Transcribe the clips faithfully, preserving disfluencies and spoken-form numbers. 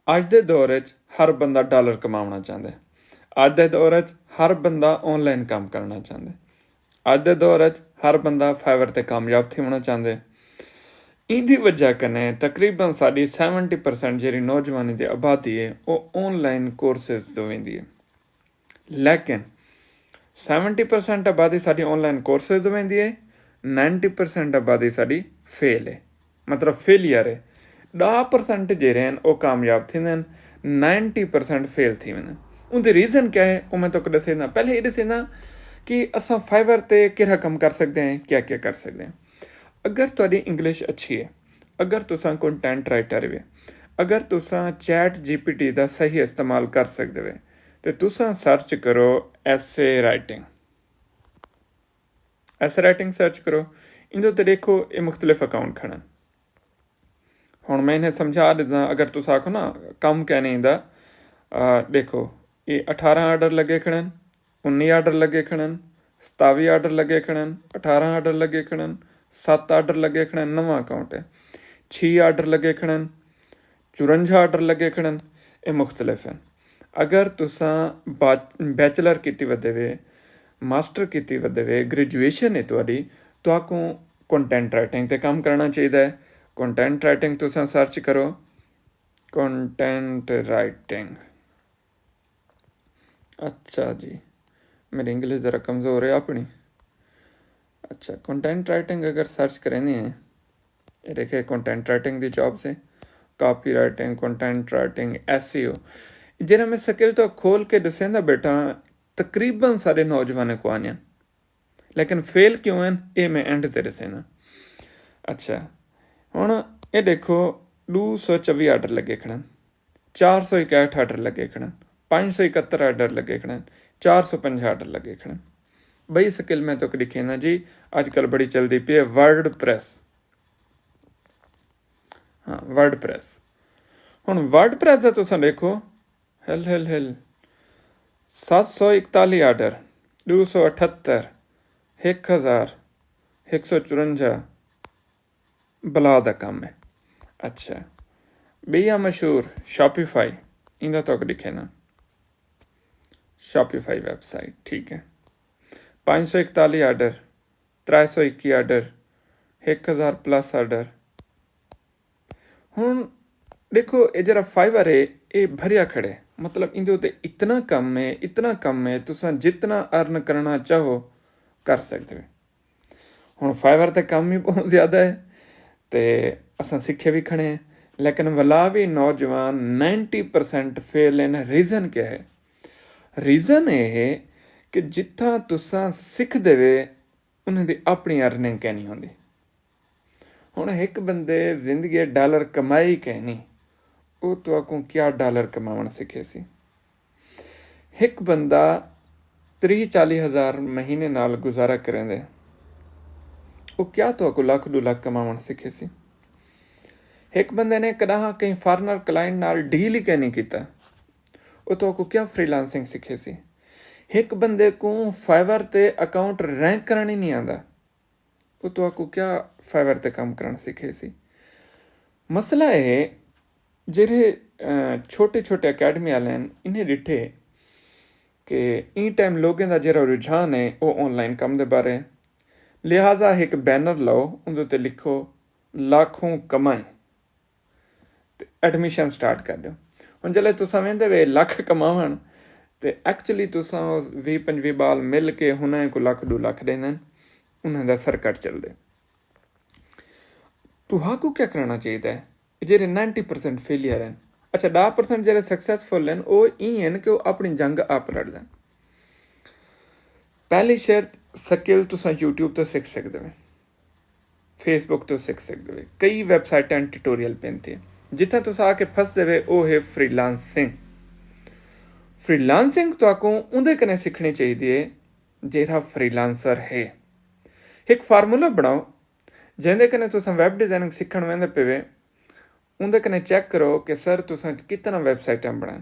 اڄ دے دور وچ ہر بندہ ڈالر کماوݨا چاہندے۔ اڄ دے دور وچ ہر بندہ آن لائن کم کرݨا چاہندے۔ اڄ دے دور وچ ہر بندہ فائیور تے کامیاب تھیوݨا چاہندے۔ ایندی وجہ کنے تقریباً ساݙی سیونٹی پرسینٹ جیڑھی نوجوانی دی آبادی ہے، او آن لائن کورسز توں ویندی ہے۔ لیکن سیونٹی پرسینٹ آبادی ساݙی آن لائن کورسز توں ویندی ہے، نائنٹی پرسینٹ آبادی ساݙی فیل ہے، مطلب فیلئر ہے۔ ݙاہ پرسینٹ جیڑھے ہن، او کامیاب تھیندے ہن، نائنٹی پرسینٹ فیل تھی ویندے ہن۔ اوندی ریزن کیا ہے، او میں تہاکوں ݙسیندا۔ پہلے اے ݙسیندا کہ اساں فائیور تے کیڑھا کم کر سڳدے ہیں، کیا کیا کر سڳدے ہیں۔ اگر تہاݙی انگلش اچھی ہے، اگر تساں کنٹینٹ رائٹر وے، اگر تساں چیٹ جی پی ٹی دا صحیح استعمال کر سڳدے وے، تے تساں سرچ کرو ایسے رائٹنگ۔ ایسے رائٹنگ سرچ کرو، ایندے تے ݙیکھو، اے مختلف اکاؤنٹ کھڑن۔ ہݨ میں انہیں سمجھا ݙینداں، اگر تساں آکھو نا کم کائنی ایندا، آ، ݙیکھو، اے اٹھارہ آرڈر لڳے کھڑن، انی آرڈر لڳے کھڑن، ستاوی آرڈر لڳے کھڑن، اٹھارہ آرڈر لڳے کھڑن، ست آرڈر لڳے کھڑن، نواں اکاؤنٹ ہے، چھی آرڈر لڳے کھڑن، چورنجھا آرڈر لڳے کھڑن، اے مختلف ہن۔ اگر تساں با-، بیچلر کیتی ودے وے، ماسٹر کیتی ودے وے، گریجویشن ہے تہاݙی، تہاکوں کنٹینٹ رائٹنگ تے کم کرݨا چاہیدا ہے۔ کنٹینٹ رائٹنگ تساں سرچ کرو، کنٹینٹ رائٹنگ۔ اچھا جی، میری انگلش ذرا کمزور ہے اپݨی۔ اچھا، کنٹینٹ رائٹنگ اگر سرچ کریندے ہیں، اے ݙیکھے کنٹینٹ رائٹنگ دی جابس ہیں، copy writing, content writing, S E O. جیڑھا میں سکل تہاکوں کھول کے ݙسیندا ٻیٹھاں، تقریباً ساݙے نوجوانیں کوں آندیاں۔ لیکن فیل کیوں ہن، اے میں اینڈ تے ݙسیندا۔ اچھا، ہݨ اے ݙیکھو، ݙو سو چوی آرڈر لڳے کھڑن، چار سو اکہٹھ آرڈر لڳے کھڑن، پنج سو اکہتر آرڈر لڳے کھڑن، چار سو پنجاہ آرڈر لڳے کھڑن۔ ٻئی سکل میں تہاکوں ݙکھیندا جی، اڄ کل بڑی چلدی پئی ہے ورڈ پریس۔ ہاں، ورڈ پریس۔ ہݨ ورڈ پریس دا تساں ݙیکھو، ہل ہل ہل، ست سو اکتالیہ آرڈر، ݙو سو اٹھہتر، ہک ہزار، ہک سو چورنجا، بلا دا کم ہے۔ اچھا، ٻئی آ مشہور شاپیفائی، ایندا تہاکوں ݙکھیندا۔ شاپیفائی ویب سائٹ، ٹھیک ہے۔ پنج سو اکتالیہ آرڈر، ترے سو اکی آرڈر، ہک ہزار پلس آرڈر۔ ہݨ ݙیکھو، اے جیڑھا فائیور ہے، اے بھریا کھڑے، مطلب ایندے اتے اتنا کم ہے، اتنا کم ہے، تساں جتنا ارن کرݨا چاہو، کر سڳدے وے۔ ہݨ فائیور تے کم ہی بہت زیادہ ہے، تے اساں سکھے بھی کھڑے ہیں، لیکن ولا بھی نوجوان نائنٹی پرسینٹ فیل ہیں۔ ریزن کیا ہے؟ ریزن اے ہے کہ جتھاں تساں سکھدے وے، انہاں دی اپݨی ارننگ کائنی ہوندی۔ ہݨ ہک بندے زندگی ڈالر کمائی کائنی، او تہاکوں کیا ڈالر کماوݨ سکھیسی؟ ہک بندہ تریہہ چالیہہ ہزار مہینے نال گزارا کریندے، او کیا تہاکوں لکھ ݙو لکھ کماوݨ سکھیسی؟ ہک بندے نے کݙاہاں کہیں فارنر کلائنٹ نال ڈیل ہی کائنی کیتا، او تہاکوں کیا فری لانسنگ سکھیسی؟ ہک بندے کوں فائیور تے اکاؤنٹ رینک کرݨ ہی نہیں آندا، او تہاکوں کیا فائیور تے کم کرݨ سکھیسی؟ مسئلہ اے ہے، جیڑھے، آ، چھوٹے چھوٹے اکیڈمی والے ہن، انہیں ݙٹھے کہ ایں ٹائم لوگیں دا جیڑھا رجحان ہے، او آن لائن کم دے بارے۔ لہٰذا ہک بینر لاؤ، اوندے تے لکھو، "لاکھوں کمائیں"، تے ایڈمیشن سٹارٹ کر ݙیو۔ ہݨ جلے تساں ویندے وے لکھ کماوݨ، تے ایکچولی تساں او ویہہ پنجویہہ ٻال مل کے ہنہیں کوں لکھ ݙو لکھ ݙیندن، انہاں دا سرکٹ چلدے۔ تہاکوں کیا کرݨا چاہیدا ہے؟ جیڑھے نائنٹی پرسینٹ فیلئر ہن، اچھا، ݙاہ پرسینٹ جیڑھے سکسیسفل ہن، او ایں ہن کہ او اپݨی جنگ آپ لڑدن۔ پہلی شرط، سکل تساں یوٹیوب توں سکھ سڳدے وے، فیس بک توں سکھ سڳدے وے، کئی ویب سائٹاں ٹیوٹوریل پن تھئے۔ جتھاں تساں آ کے پھسدے وے، او ہے فری لانسنگ۔ فری لانسنگ تہاکوں اوندے کنے سکھݨی چاہیدی ہے جیڑھا فری لانسر ہے۔ ہک فارمولا بݨاؤ، جیندے کنے تساں ویب ڈیزائننگ سکھݨ ویندے پئے وے، اوندے کنے چیک کرو کہ سر تساں کتنا ویب سائٹاں بݨائن۔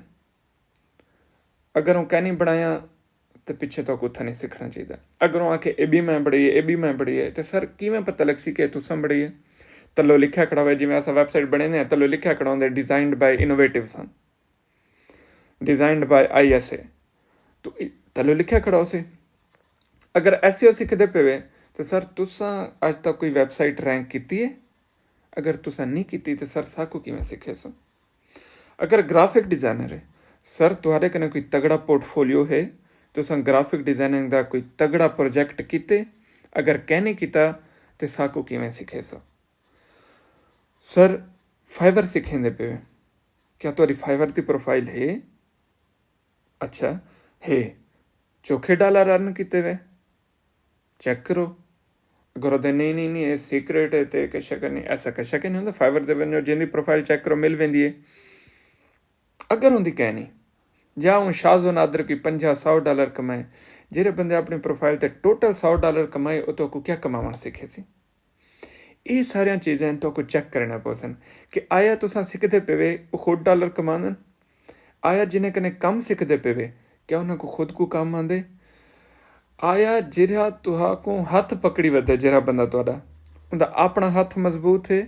اگر اوں کائنی بݨائیاں، تے پچھے تہاکوں اتھاں نہیں سکھݨا چاہیدا۔ اگر اوں آکھے اے بھی میں بݨائی ہے، اے بھی میں بݨائی ہے، تے سر کیویں پتہ لڳسی کہ تساں بݨائی ہے؟ تلو لکھیا کھڑا ہوئے، جیویں اساں ویب سائٹ بنیندے ہیں، تلو لکھیا کھڑا ہوندے، ڈیزائنڈ بائی innovative sun, designed by I S A. تو تلو لکھیا کھڑا ہوسی۔ اگر ایس ای او سکھدے پے وے، تو سر تساں اج تک کوئی ویب سائٹ رینک کیتی ہے؟ اگر تساں نہیں کیتی تو سر ساکو کیویں سکھے سو؟ اگر گرافک ڈیزائنر ہے، سر تہاڈے کنے کوئی تگڑا پورٹ فولیو ہے؟ تساں گرافک ڈیزائننگ دا کوئی تگڑا پروجیکٹ کیتے؟ اگر کہنی کیتا تو ساکو کیویں سکھے سو؟ سر فائیور سکھیندے پے وے، کیا تہاڈی فائیور دی پروفائل ہے؟ اچھا، ہے۔ چوکھے ڈالر ارن کیتے وے؟ چیک کرو۔ اگر آہدے نہیں نہیں نہیں، اے سیکرٹ ہے تے کشا کہ نہیں، ایسا کشا کہ نہیں ہوندا۔ فائیور تے ونجو، جیندی پروفائل چیک کرو، مل ویندی ہے۔ اگر ہوندی کہنی، یا ہوں شاز و نادر کوئی پنجاہ سو ڈالر کمائے۔ جیرے بندے اپنی پروفائل تے ٹوٹل سو ڈالر کمائے، او تو کو کیا کماون سکھے سی؟ اے ساریاں چیزاں ہن تہاکوں چیک کرݨیاں پوسن کہ آیا تساں سکھدے پے وے او خود ڈالر کماندن؟ آیا جنہیں کنے کم سکھدے پے وے کیا انہاں کوں خود کوں کم آندے؟ آیا جیرھا تہاکوں ہتھ پکڑی ودے، جیرھا بندہ تہاڈا، اوندا اپݨا ہتھ مضبوط ہے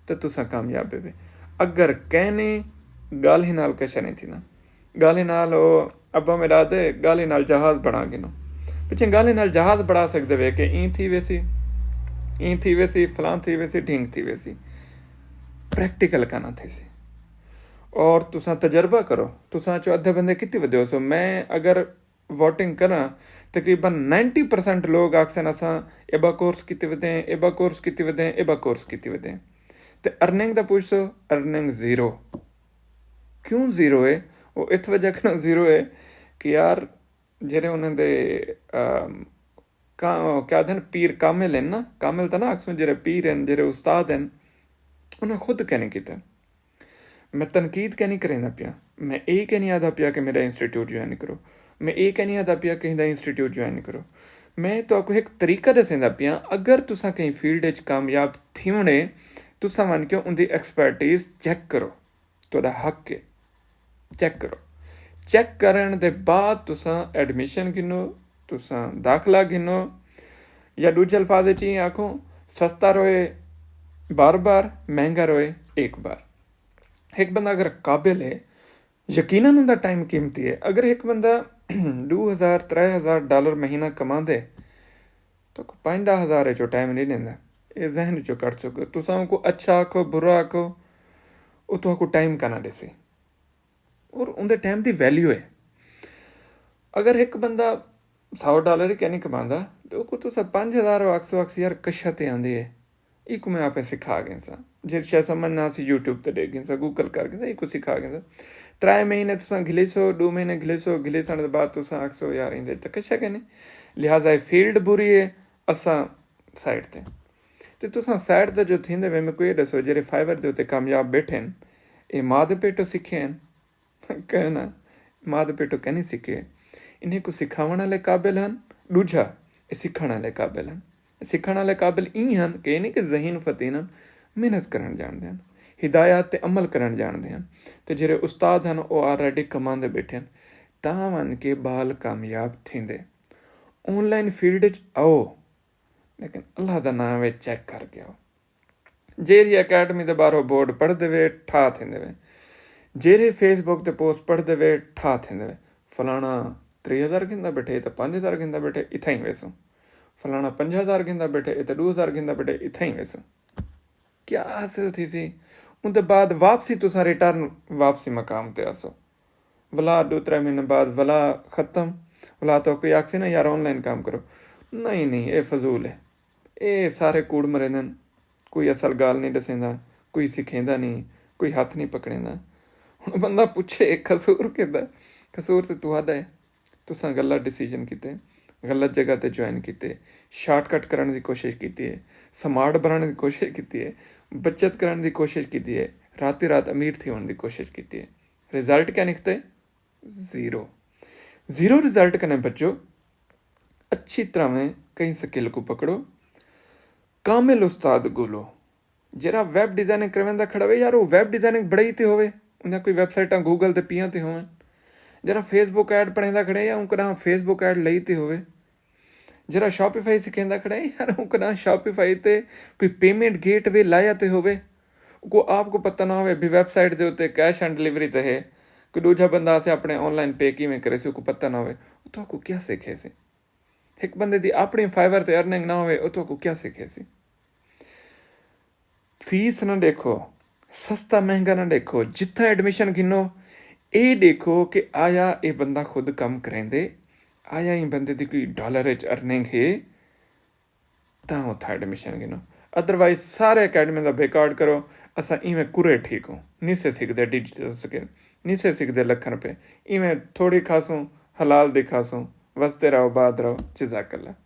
تاں تساں کامیاب ویوے۔ اگر کہنے ڳالھیں نال کشا نہیں تھیندا۔ ڳالھیں نال او ابا میݙا آہدے ڳالھیں نال جہاز بݨا گھنو۔ پچھیں ڳالھیں نال جہاز بݨا سڳدے وے کہ ایں تھی ویسی، ایں تھی ویسی، فلاں تھی ویسی، ڈھینگ تھی ویسی، پریکٹیکل کنا تھیسی۔ اور تساں تجربہ کرو، تساں چو ادھے بندے کتی ودے ہوسو۔ میں اگر ووٹنگ کراں، تقریباً نائنٹی پرسینٹ لوگ آکھسن اساں ایبا کورس کیتے ودے ہیں، ایبا کورس کیتے ودے ہیں، ایبا کورس کیتے ودے ہیں۔ تے ارننگ دا پوچھسو، ارننگ زیرو۔ کیوں زیرو ہے؟ وہ ات وجہ کنوں زیرو ہے کہ یار جیرھے انہاں دے کیا آدھن، پیر کامل ہن نا، کامل تاں نہ آکھسوں، جیرھے پیر ہن، جیرھے استاد ہن، انہاں خود کہنی کیتے۔ میں تنقید کہنی کریندا پیاں۔ میں اے کہنی آہدا پیاں کہ میݙا انسٹیٹیوٹ جوائن کرو۔ میں اے کہنی آہدا پیاں کہ ہندا انسٹیٹیوٹ جوائن کرو۔ میں تہاکوں ہک طریقہ ݙسیندا پیاں۔ اگر تساں کہیں فیلڈ وچ کامیاب تھیوݨے، تساں ونڄ کے اوندی ایکسپرٹیز چیک کرو۔ تہاݙا حق ہے۔ چیک کرو۔ چیک کرݨ دے بعد تساں ایڈمیشن گھنو، تساں داخلہ گھنو، یا ݙوجھے الفاظ وچ ایں آکھوں، سستا روئے بار بار، مہنگا روئے ایک بار۔ ہک بندہ اگر قابل ہے، یقیناً اوندا ٹائم قیمتی ہے۔ اگر ہک بندہ ݙو ہزار، ترے ہزار ڈالر مہینہ کماندے، تہاکوں پنج ݙاہ ہزار وچ او ٹائم نہیں ݙیندا۔ اے ذہن وچوں کڈھ سڳو۔ تساں اونکوں اچھا آکھو، برا آکھو، او تہاکوں ٹائم کنا ݙیسی۔ اور اوندے ٹائم دی ویلیو ہے۔ اگر ہک بندہ سو ڈالر ہی کینی کماندا، تے اوکوں تساں پنج ہزار آکھسو، آکھسی، یار، کشا تے آندی ہے، ایکوں میں آپے سکھا گھنساں۔ جیڑھی شے سمجھ نہ آسی، یوٹیوب تے ݙیکھ گھنساں، گوگل کر گھنساں، ایکوں سکھا گھنساں۔ ترائے مہینے تساں گھلیسو، ݙو مہینے گھلیسو، گھلیسݨ دے بعد تساں آکھسو، یار، ایندے وچ تاں کشا کینی، لہذا اے فیلڈ بری ہے، اساں سائیڈ تے۔ تے تساں سائیڈ تے جو تھیندے وے، میکوں اے ݙسو، جیڑھے فائیور دے اتے کامیاب ٻیٹھے ہن، اے ماء دے پیٹوں سکھے ہن؟ کائنا، ماء دے پیٹوں کینی سکھے۔ انہیں کوں سکھاوݨ والے قابل ہن، ݙوجھا، اے سکھݨ والے قابل ہن۔ سکھݨ والے قابل ایں ہن کہ اے نہیں کہ ذہین فتین ہن، محنت کرݨ ڄاݨدے ہن، ہدایات تے عمل کرݨ ڄاݨدے ہن۔ تے جیڑھے استاد ہن، او آلریڈی کماندے ٻیٹھے ہن، تاں ونڄ کے ٻال کامیاب تھیندے۔ آن لائن فیلڈ وچ آؤ، لیکن اللہ دا ناں وے، چیک کر کے آؤ۔ جیڑھی اکیڈمی دے ٻاہروں بورڈ پڑھدے وے، ٹھا تھیندے وے۔ جیڑھے فیس بک تے پوسٹ پڑھدے وے، ٹھا تھیندے وے۔ فلاݨا تریہہ ہزار گھندا ٻیٹھے، اے تاں پنج ہزار گھندا ٻیٹھے، اتھائیں ویسوں۔ فلاݨا پنجاہ ہزار گھندا ٻیٹھے، اے تاں ݙو ہزار گھندا ٻیٹھے، اتھائیں ویسوں۔ کیا حاصل تھیسی؟ اوندے بعد واپسی تساں ریٹرن واپسی مقام تے آسو۔ ولا ݙو ترے مہینے بعد ولا ختم، ولا تہاکوں کوئی آکھسی نا، یار، آن لائن کم کرو۔ نہیں، نہیں، اے فضول ہے۔ اے سارے کوڑ مریندن۔ کوئی اصل ڳالھ نہیں ݙسیندا، کوئی سکھیندا نہیں، کوئی ہتھ نہیں پکڑیندا۔ ہݨ بندہ پچھے، قصور کیندا؟ قصور تے تہاݙا ہے۔ تساں غلط ڈیسیژن کیتے، غلط جگہ تے جوائن کیتے، شارٹ کٹ کرݨ دی کوشش کیتی ہے، سمارٹ بݨݨ دی کوشش کیتی ہے، بچت کرݨ دی کوشش کیتی ہے، راتی رات امیر تھیوݨ دی کوشش کیتی ہے۔ رزلٹ کیا نکتے؟ زیرو۔ زیرو رزلٹ کنے بچو، اچھی طرح کہیں سکل کوں پکڑو، کامل استاد ڳولو۔ جیڑھا ویب ڈیزائننگ کرویندا کھڑا ہوئے، یار، او ویب ڈیزائننگ بݨائی تے ہووے، انہاں کوئی ویب سائٹاں گوگل تے پیاں تے ہوون۔ جیڑھا فیس بک ایڈ بݨیندا کھڑے، یا اوں کݙاں فیس بک ایڈ لئی تے ہووے۔ جیڑھا شاپیفائی سکھیندا کھڑا ہے یار، اونکوں نہ شاپیفائی تے کوئی پیمنٹ گیٹ وے لایا تے ہووے، اوکوں آپ کوں پتہ نہ ہووے بھئی ویب سائٹ دے اتے کیش آن ڈلیوری تے ہے، کوئی ݙوجھا بندہ اسے اپݨے آن لائن پے کیویں کریسی، اوکوں پتہ نہ ہووے، او تہاکوں کیا سکھیسی؟ ہک بندے دی اپݨی فائیور تے ارننگ نہ ہووے، او تہاکوں کیا سکھیسی؟ فیس نہ ݙیکھو، سستا مہنگا نہ ݙیکھو، جتھاں ایڈمیشن گھنو، اے ݙیکھو کہ آیا اے بندہ خود کم کریندے، آیا ایں بندے دی کوئی ڈالر اچ ارننگ ہے، تاں اتھاں ایڈمیشن گھنو۔ ادروائز سارے اکیڈمی دا بیکاٹ کرو، اساں ایویں کورے ٹھیک ہوں، نی سے سکھدے ڈیجیٹل سکل، نی سے سکھدے لکھاں روپے، ایویں تھوڑی کھاسوں، حلال دی کھاسوں، وسدے رہو، آباد رہو، جزاک اللہ۔